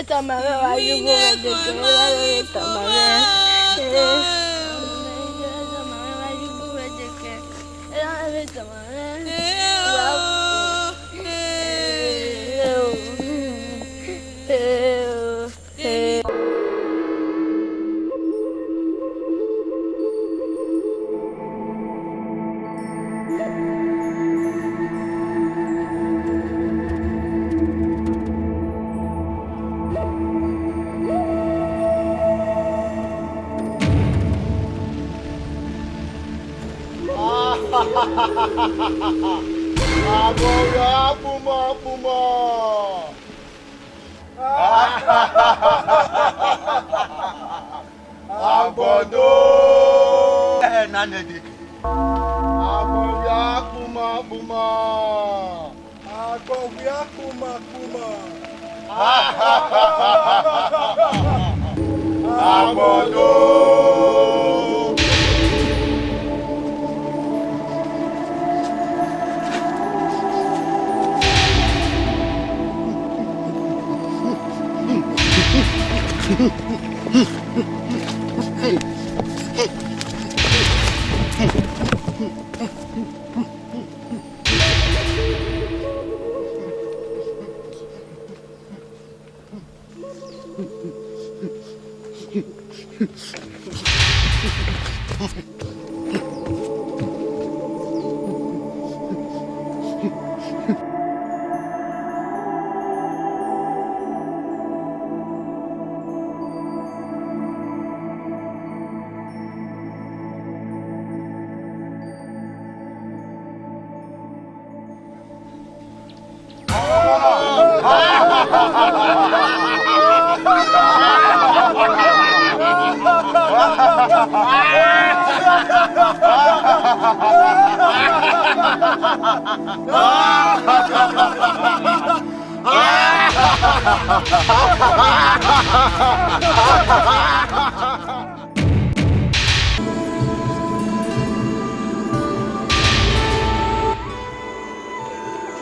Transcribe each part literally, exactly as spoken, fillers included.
Tama mwẹ wa ye ugbo mwẹ dekẹ, erha mwẹ tama mwẹ. Tama mwẹ wa ye ugbo mwẹ dekẹ, erha mwẹ tama mwẹ. Avbe ọre akpuma akpuma. Agbọdo! Ẹhẹ na nẹ dede. Agbọwia kpuma kpuma. Agbọwia kpuma kpuma. Agbọdo!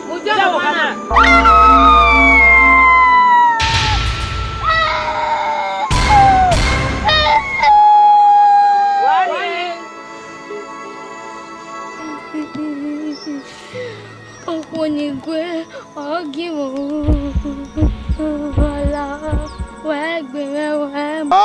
Mudia vbe owa na. Okhuo ni gue, ọ gie mwẹ ọla, wẹ gbe mwẹ wẹ mu.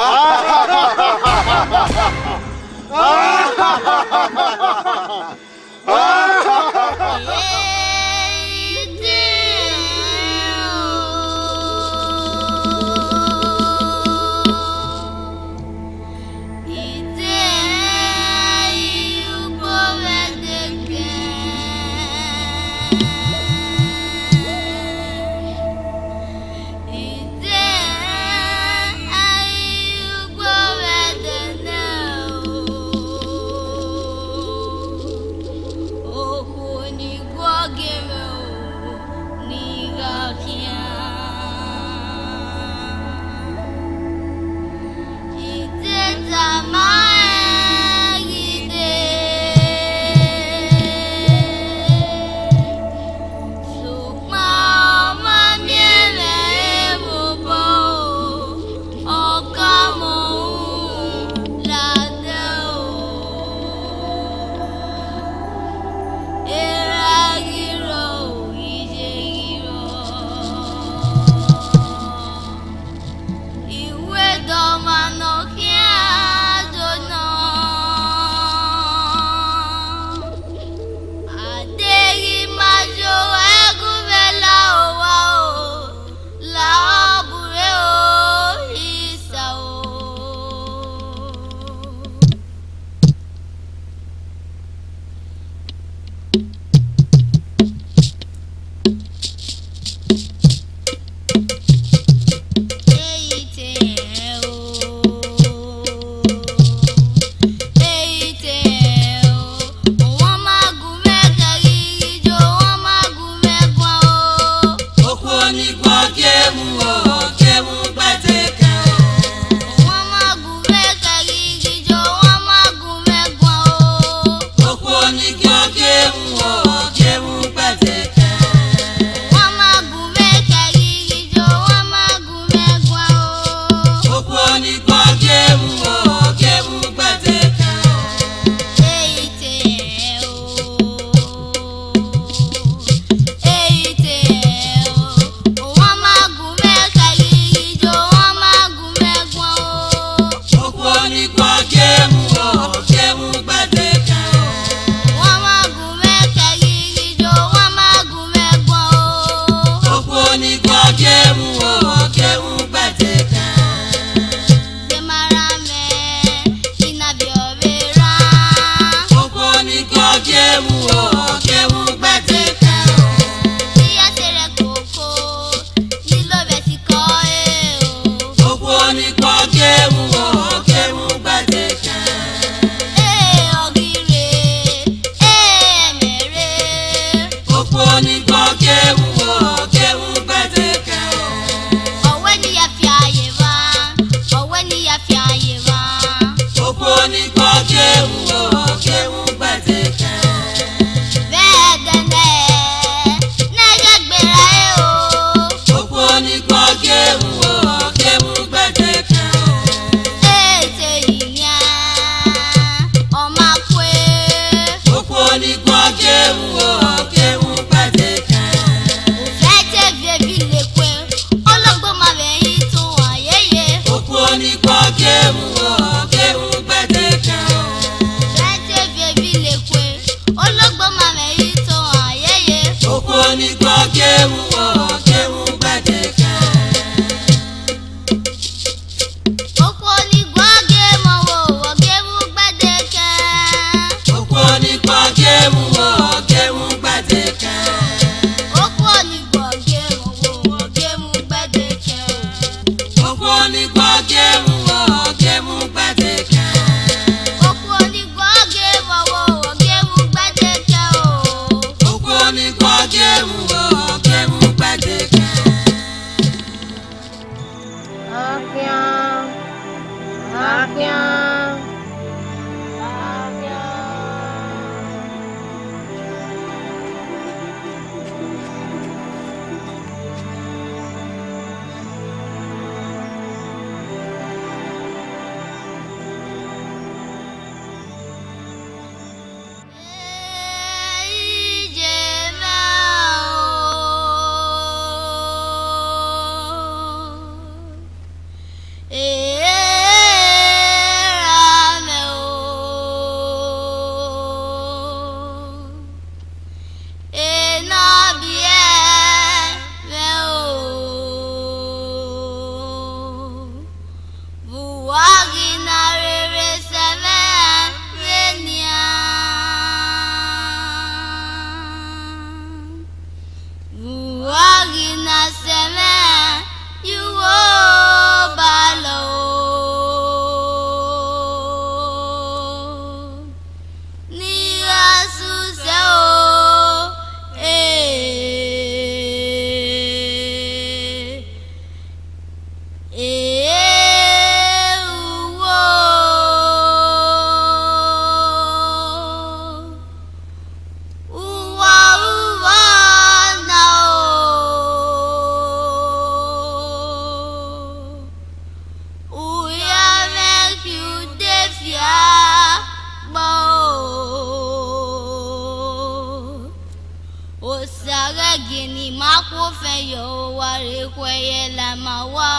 Wa rhe khuẹ ye la ma wa.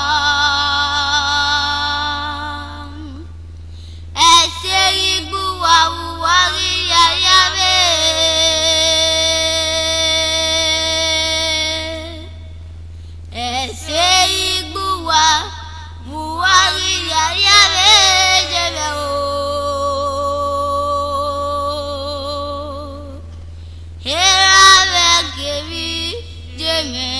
Ẹse ghi gbe uwa vbe uwa ghi ya ya vbe. Ẹse ghi gbe uwa vbe uwa ghi ya ya vbe ye vbe o. Erha vbe gie vbe ye mwẹ.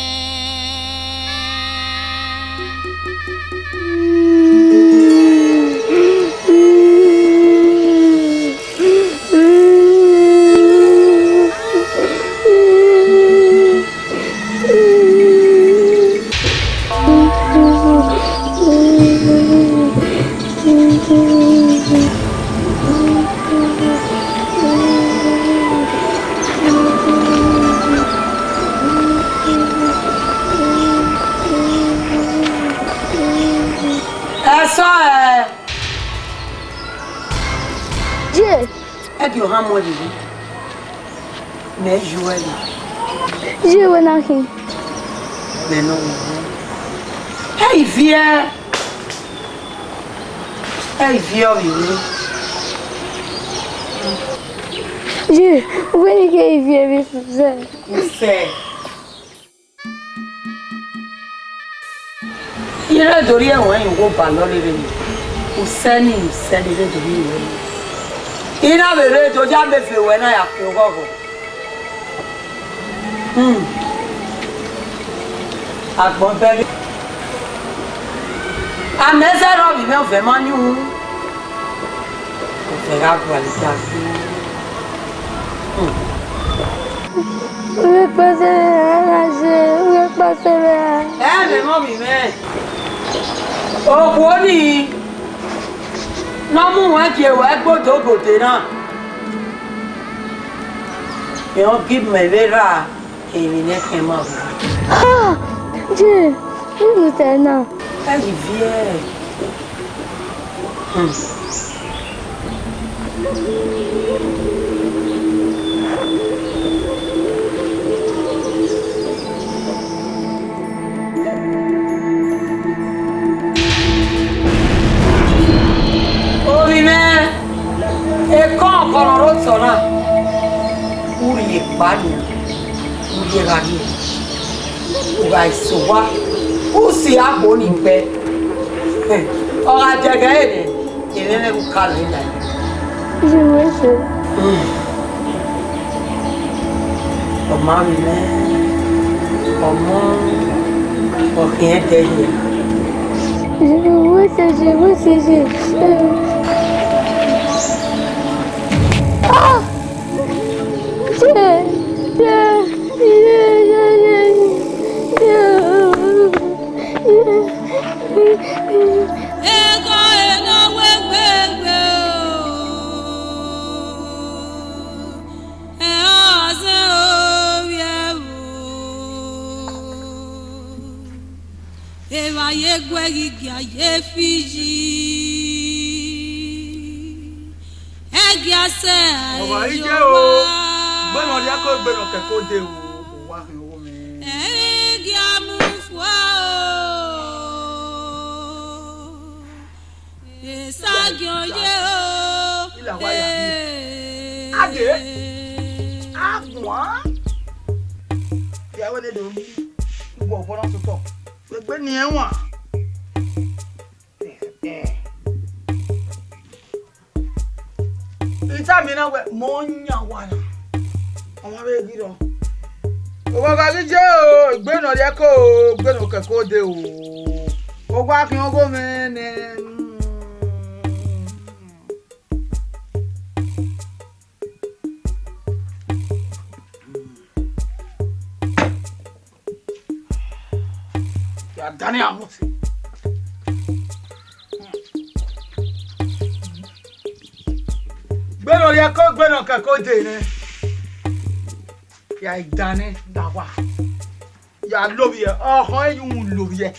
Ẹsọe. Ye. Ẹ gie ohan muẹn vbe. Mẹ ju ẹre. Ye wẹ na khin. Mẹ nọ wẹ. Ẹ i viẹ. Ẹ i viẹ ọvbi vbe. Ye, wẹ ni ke i viẹ vbe fẹ. Fẹ. I rre do rhie ẹwaẹn hin uwu obalọ rere ni, usẹ ni, usẹ ni rre do rhie ẹwaẹn. I na vbe rre do ya mẹ fe wẹ na ya khian oghọghọ. Hmm. Agbọn bẹghe. A mẹ zẹ rrọọ vbe imẹ ọvẹ ma ni uhunmwu. Ọvẹ gha gualọ dagbe. Hmm. Ure kpẹsẹ vbe ra na ye, ure kpẹsẹ vbe ra. Ẹ mẹ mọ vbe imẹ. Okhuo nii ne ọ mu ruẹn gie ruẹ gbe odogode na. Rẹn ọ gie mẹ vbe rra emwi ne ẹkhẹn ma vbe. Ah! Je, unu tẹ na. Ẹ ghi viẹ. Hmm. Ovbi mwẹ, ekọnkọn ne ọ rre otọ na, u rhie kpa nian, u rhie gha rrie. U gha so owa, u si akhuo ni gbe. Ọ gha dẹgẹ ẹre nẹ, emwi mwẹ vbe u ka lele ẹe. Iye mwẹ sẹ. Ọ ma vbe mwẹ, ọmọ, ọ khian ẹdẹ hia. Iye mwẹ sẹ, iye mwẹ sẹ, iye. Ah! Ekhọe ne ọ wegbe egbe o, ẹ ọ zẹ ovbi ẹvbo. Evba ye guẹ ghi gia ye Fiji. Ẹgia sẹ Ọba ije o, gbe ne ọ rhia ko, gbe ne ọ kẹko de o, owa khian oghọ mwẹ. Ẹgia mu fua o, esagiọn ye o. Ila wa ya ni. Ade, aguan. Ya wẹ ne do yi, ugbọ ọbọ na totọ. Egbe ni ẹwaẹn. I tama na wẹẹ, mẹ ọ yan owa na, ọmwa vbe ghi rrọọ. Owa gha ghi je o, egbe ne ọ rhie ẹko o, egbe ne ọ kẹko de o. Owa khian oghọ mwẹ nẹ. Ya danẹ a mu si. Gbe ne ọ rhie ẹko, gbe ne ọ kẹko de nẹ. Ya danẹ da owa. Ya lovbiẹ, ọhọn ẹyu mu lovbiẹ.